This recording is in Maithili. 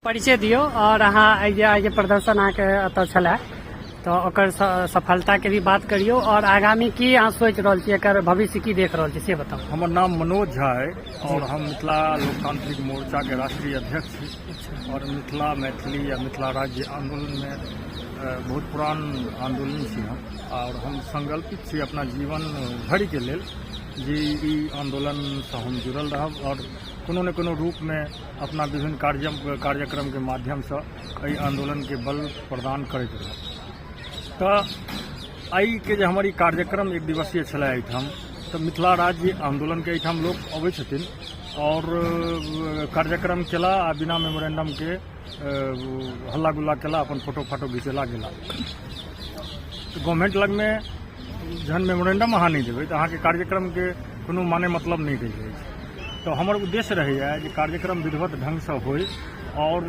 परिचय दियौ आओर अहाँ एहि जे आइ जे प्रदर्शन अहाँके एतऽ छलए, तऽ ओकर सफलताके भी बात करियौ आओर आगामी की अहाँ सोचि रहल छी, एकर भविष्य की देख रहल छी, से बताउ। हमर नाम मनोज झा अइ आओर हम मिथिला लोकतांत्रिक मोर्चाके राष्ट्रीय अध्यक्ष छी आओर मिथिला मैथिली या मिथिला राज्य आन्दोलनमे बहुत पुरान आन्दोलनी छी हम आओर हम संकल्पित छी अपना जीवन भरिके लेल जे ई आन्दोलनसँ हम जुड़ल रहब आओर कोनो ने कोनो रूपमे अपना विभिन्न कार्यक्रमके माध्यमसँ एहि आन्दोलनके बल प्रदान करैत रहब। तऽ एहिके जे हमर ई कार्यक्रम एक दिवसीय छलै एहिठाम, तऽ मिथिला राज्य आन्दोलनके एहिठाम लोक अबै छथिन आओर कार्यक्रम केला आ बिना मेमोरेंडमके हल्ला गुल्ला केला, अपन फोटो फाटो घिचेला गेला। तऽ गवर्नमेंट लगमे जहन मेमोरेंडम अहाँ नहि देबै, तऽ अहाँके कार्यक्रमके कोनो माने मतलब नहि रहि जाइ छै। तऽ हमर उद्देश्य रहैए जे कार्यक्रम विधिवत ढङ्गसँ होइ आओर